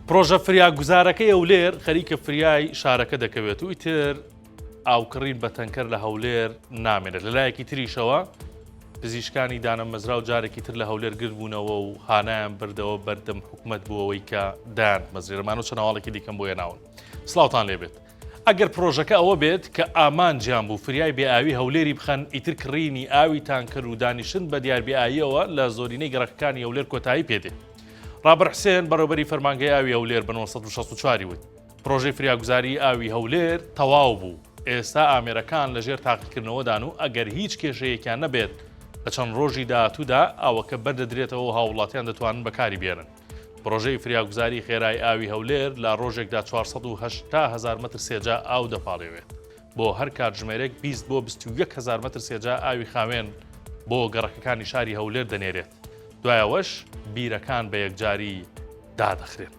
پرۆژە فریاگوزارەکەی هەولێر خەریکە فریای شارەکە دەکەوێت و ئیتر ئاوکڕین بە تەنکەر لە هەولێر نامێنێت. لەلایەکی تریشەوە پزیشکانی دانەمەزراو جارێکی تر لە هەولێر گردبوونەوە و هانایان بردەوە بەردەم حکومەت بۆ ئەوەی کە دایانبمەزرێنن. ئەمانە چەند هەواڵێکی دیکەم بۆ هێناون. سڵاوتان لێبێت. ئەگەر پرۆژەکە ئەوە بێت کە ئامانجیان بوو فریای بێ ئاوی هەولێری بخەن، ئیتر کڕینی ئاوی تانکەر و دانیشتن بە دیار بێ ئاوییەوە لە زۆرینەی گەڕەکەکانی هەولێر کۆتایی پێدێ. ڕابەر حسێن، بەڕێوبەری فەرمانگەی ئاوی هەولێر بە 964 ی وت، پرۆژەی فریاگوزاریی ئاوی هەولێر تەواو بوو، ئێستا ئامێرەکان لەژێر تاقیکردنەوەدان و ئەگەر هیچ کێشەیەکیان نەبێت لە چەند ڕۆژی داهاتوودا ئاوەکە بەردەدرێتەوە و هاووڵاتیان دەتوانن بەکاری بێنن. پڕۆژەی فریاگوزاری خێرای ئاوی هەولێر لە ڕۆژێکدا 480 هەزار مەتر سێجا ئاو دەپاڵێوێت. بۆ هەر کاتژمێرێک 20 بۆ 21 هەزار مەتر سێجا ئاوی خاوێن بۆ گەڕەکەکانی شاری هەولێر دەنێرێت. دوای ئەوەش بیرەکان بە یەکجاری دادەخرێن.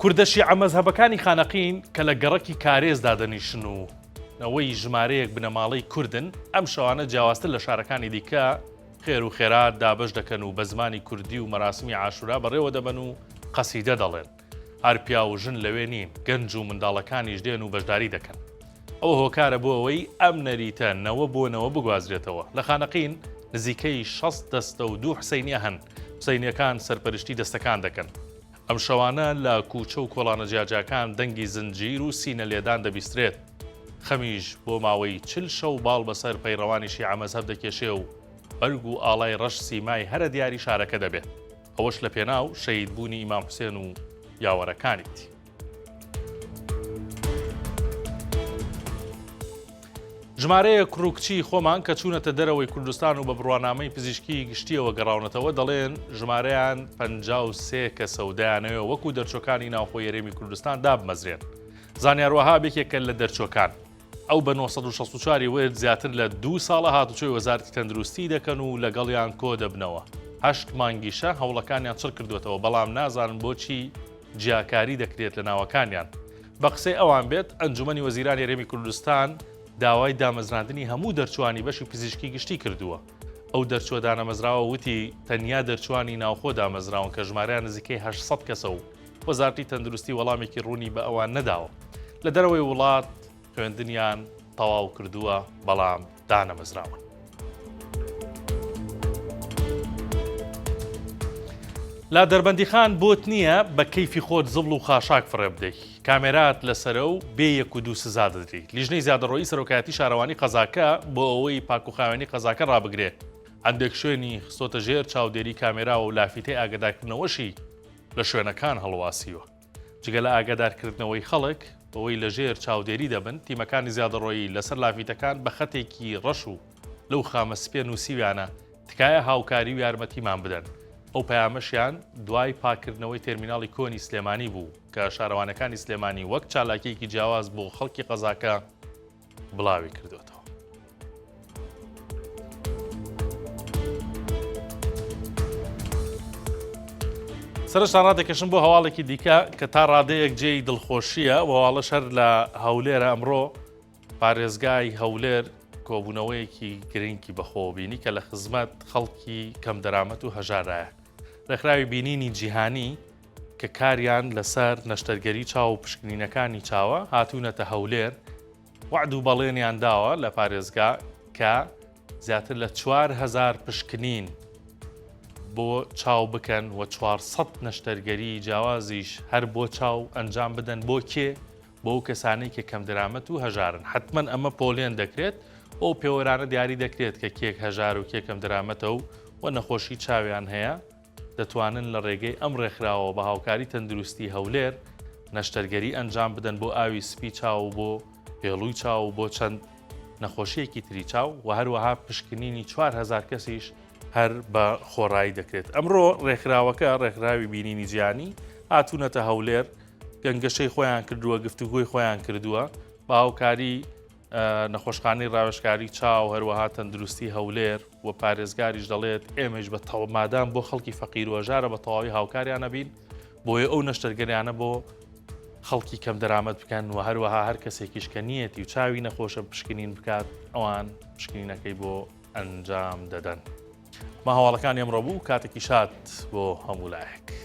کوردە شیعە مەزهەبەکانی خانەقین کە لە گەڕەکی کارێز دادەنیشن و نەوەی ژمارەیەک بنەماڵەی کوردن، ئەم شەوانە جیاوازتر لە شارەکانی دیکە خێر و خێرات دابەش دەکەن و بە زمانی کوردی و مەراسمی عاشورا بەڕێوە دەبەن و قەسیدە دەڵێن. هەر پیاو و ژن لەوێ نین، گەنج و منداڵەکانیش دێن و بەشداری دەکەن. ئەوە هۆکارە بۆ ئەوەی ئەم نەریتە نەوە بۆ نەوە بگوازرێتەوە. لە خانەقین نزیکەی 60 دەستە و دوو حسەینیە هەن، حسەینیەکان سەرپەرشتی دەستەکان دەکەن. ئەم شەوانە لە کوچە و کۆڵانە جیاجیاکان دەنگی زنجیر و سینە لێدان دەبیسترێت. خەمیش بۆ ماوەی 40 شەو باڵ بەسەر پەیڕەوانی شیعە مەزهەب دەکێشێ و بەرگ و ئاڵای ڕەش سیمای هەرە دیاری شارەکە دەبێت. ئەوەش لە پێناو شەهید بوونی ئیمام حوسێن و یاوەرەکانیتی. ژمارەیەک کوڕ و کچی خۆمان کە چوونەتە دەرەوەی کوردستان و بە بڕوانامەی پزیشکی گشتیەوە گەڕاونەتەوە دەڵێن ژمارەیان 53 کەسە و دەیانەوێ وەکو دەرچۆکانی ناوخۆی هەرێمی کوردستان دابمەزرێن. زانیار وەهاب یەکێکە لە دەرچۆکان. ئەو بە 964 ی وت زیاتر لە دوو ساڵە هاتوچۆی وەزارەتی تەندروستی دەکەن و لەگەڵیان کۆدەبنەوە. هەشت مانگیشە هەوڵەکانیان چڕکردووەتەوە، بەڵام نازانن بۆچی جیاکاری دەکرێت لە ناوەکانیان. بە قسەی ئەوان بێت، ئەنجومەنی وەزیرانی هەرێمی کوردستان داوای دامەزراندنی هەموو دەرچووانی بەشی پزیشکی گشتی کردووە. ئەو دەرچووە دانەمەزراوە وتی، تەنیا دەرچووانی ناوخۆ دامەزراون کە ژمارەیان نزیکەی 800 کەسە و وەزارەتی تەندروستی وەڵامێکی ڕوونی بە ئەوان نەداوە. لە دەرەوەی وڵات خوێندنیان تەواو کردووە، بەڵام دانەمەزراون. لە دەربەندیخان بۆت نییە بە کەیفی خۆت زبڵ و خاشاک فڕێ بدەی، کامێرات لەسەرە و بێ یەک و دوو سزا دەدرێی. لیژنەی زیادەڕۆیی سەرۆکایەتی شارەوانی قەزاکە بۆ ئەوەی پاکوخاوێنی قەزاکە ڕابگرێ، هەندێک شوێنی خستۆتە ژێر چاودێری کامێراوە و لافیتەی ئاگەدارکردنەوەشی لە شوێنەکان هەڵواسیوە. جگە لە ئاگادارکردنەوەی خەڵک بەوەی لەژێر چاودێری دەبن، تیمەکانی زیادەڕۆیی لەسەر لافیتەکان بە خەتێکی ڕەش و لەو خامە سپیە نووسیویانە، تکایە هاوکاری و یارمەتیمان بدەن. ئەو پەیامەشیان دوای پاککردنەوەی تێرمیناڵی کۆنی سلێمانی بوو، کە شارەوانەکانی سلێمانی وەک چالاکییەکی جیاواز بۆ خەڵکی قەزاکە بڵاوی کردووەتەوە. سەرشتان ڕادەکەشم بۆ هەواڵێکی دیکە کە تا ڕادەیەک جێی دڵخۆشیە و هەواڵەش هەر لە هەولێرە ئەمڕۆ پارێزگای هەولێر کۆبوونەوەیەکی گرنگی بەخۆوە بینی کە لە خزمەت خەڵکی کەمدەرامەت و هەژارایە. ڕێکخراوی بینینی جیهانی کە کاریان لەسەر نەشتەرگەری چاو و پشکنینەکانی چاوە هاتوونەتە هەولێر وەعد و بەڵێنیان داوە لە پارێزگا کە زیاتر لە 4000 پشکنین بۆ چاو بکەن و 400 نەشتەرگەری جیاوازیش هەر بۆ چاو ئەنجام بدەن بۆ کێ بۆ ئەو کەسانەی کە کەمدەرامەت و هەژارن. حەتمەن ئەمە پۆلێن دەکرێت و ئەو پێوەرانە دیاری دەکرێت کە کێک هەژار و کێ کەمدەرامەتە و و نەخۆشی چاویان هەیە دەتوانن لە ڕێگەی ئەم ڕێکخراوەوە بە هاوکاری تەندروستی هەولێر نەشتەرگەری ئەنجام بدەن بۆ ئاوی سپی چاو و بۆ پێڵووی چاو و بۆ چەند نەخۆشیەکی تری چاو و هەروەها پشکنینی 4000 کەسیش هەر بە خۆڕایی دەکرێت. ئەمڕۆ ڕێکخراوەکە ڕێکخراوی بینینی جیهانی هاتوونەتە هەولێر گەنگەشەی خۆیان کردووە، گفتوگۆی خۆیان کردووە بە هاوکاری نەخۆشخانەی ڕاوێژکاری چاو، هەروەها تەندروستی هەولێر و پارێزگاریش دەڵێت ئێمەیش بە مادام بۆ خەڵکی فەقیر و هەژارە بە تەواوی هاوکاریان ئەبین، بۆیە ئەو نەشتەرگەریانە بۆ خەڵکی کەم دەرامەت بکەن و هەروەها هەر کەسێکیش کە نیەتی و چاوی نەخۆشە پشکنین بکات ئەوان پشکنینەکەی بۆ ئەنجام دەدەن. ما هەواڵەکانی ئەمڕۆ بوو کاتێکی شاد بۆ هەموو لایەک.